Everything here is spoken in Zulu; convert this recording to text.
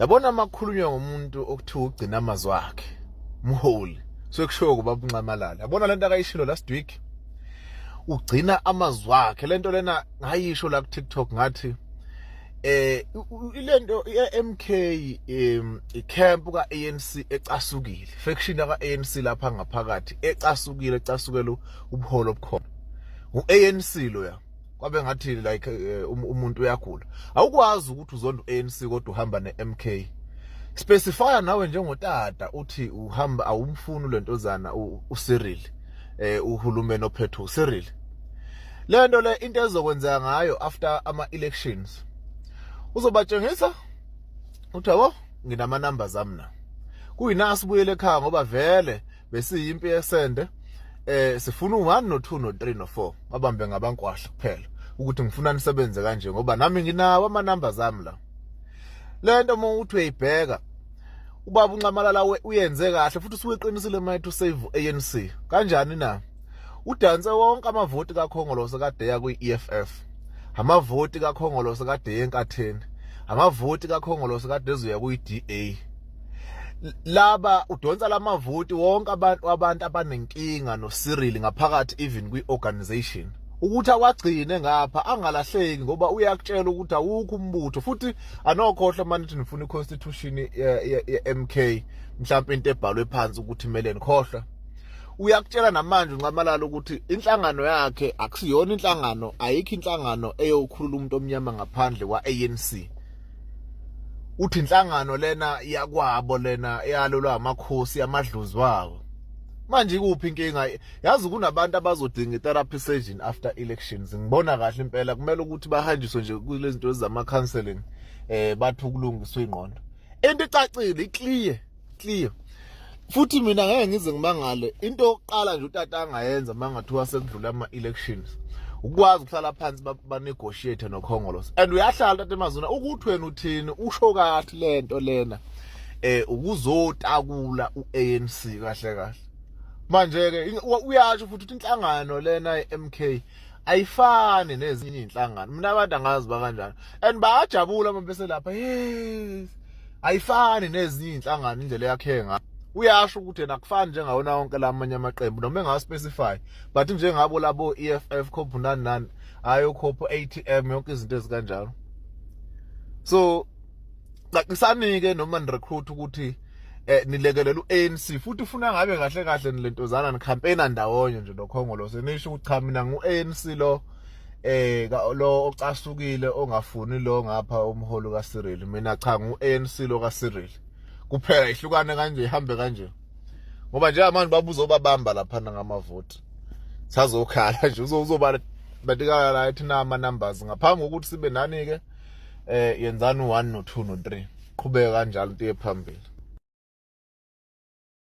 Yabona makukhulunywa ngomuntu okuthiwa ugcina amazwi akhe, umholi, sekushiwo kubaba uNxamalala. Yabona lento akayishilo last week, ugcina amazwi akhe. Lento lena ngayisho la ku TikTok, ngathi ilento iMK, icamp kaANC ecasukile, faction kaANC lapha ngaphakathi ecasukile, ecasukela ubuholo obukhona uANC lo. Ya, kwabe ngathi like umuntu uyagula. Awukwazi ukuthi uzonda uANC kodwa uhamba neMK. Specify nawe njengotata uthi uhamba, awumfuni lentozana uCyril, uhulumeni ophethe uCyril. Lento le, into ezokwenzeka ngayo after ama elections, uzobatshengisa uthi, "Yabo, nginama numbers ami na kuyina sibuyele ekhaya, ngoba vele besiyimpi yesende, sifuna u1 no2 no3 no4." Babambe ngabankwahla kuphela ukuthi ngifuna nisebenze kanje ngoba nami nginawo ama numbers ami la. Lento uma uthi uyayibheka, ubaba uNxamalala uyenze kahle futhi usuke eqinisile mayithi save ANC. Kanjani na? Udanse wonke amavoti kaKhongolose kade ya kwi-EFF, amavoti kaKhongolose kade yenkatheni, amavoti kaKhongolose kade ezoya kwi-DA. Laba udonsa lamavoti wonke, abantu abanenkinga noCyril ngaphakathi, even kwi-organization, ukuthi awagcine ngapha angalahleki, ngoba uyakutshela ukuthi awukho umbutho. Futhi anokhohlwa manje ukuthi nifuna i-constitution ye-MK, mhlawumbe into ebhalwe phansi ukuthi kumele nikhohlwa. Uyakutshela namanje uNxamalala ukuthi inhlangano yakhe akusiyona inhlangano, ayikho inhlangano eyokhulula umuntu omnyama ngaphandle kwa-ANC. Uthi inhlangano lena yakwabo, lena eyalolwa amakhosi, amadlozi wabo. Manje ikuphi inkinga? Yazi, kunabantu abazodinga i-therapy session after elections. Ngibona kahle impela kumele ukuthi bahanjiswe nje kulezi zinto zama counseling, bathi ukulungiswa ingqondo. Into icacile, iclear clear. Futhi mina ngeke ngize ngimangale, into yokuqala nje utata angayenza mangathiwa sekudlula ama elections, ukwazi ukuhlala phansi ba negotiate noKhongolose. And uyahlala tata emazuna ukuthi wena uthini, usho kahle lento lena, ukuzotakula uANC kahle kahle. Manje ke uyasho futhi ukuthi inhlangano lena iMK ayifani nezinye inhlangano. Mina abantu angazi ba kanjani and bayajabula uma bese lapha, yes, ayifani nezinye inhlangano indlela yakhe ngayo. Uyasho ukuthi yena akufani njengawona wonke lamanye amaqembu, noma engaspecify, but njengabo labo EFF, COPE, nani nani, ayo COPE, ATM, yonke izinto ezikanjalo. So cacisani-ke noma nirecruit ukuthi nilekelela uANC, futhi ufuna ngabe kahle kahle nilentozana nicampaigna ndawonye nje noKhongolose, nisho ukuthi, "Cha, mina ngu-ANC lo, lo ocasukile ongafuni lo ngapha umholo kaCyril. Mina cha, ngu-ANC lo kaCyril kuphela." Ihlukane kanje, ihambe kanje, ngoba njengamanje babuzobabamba laphana ngamavoti, sazokhala nje, uzoba batika la ethi na ama numbers ngaphambi kokuthi sibe nani ke, yenzani u1 no2 no3, qhubeka kanjalo into yephambili.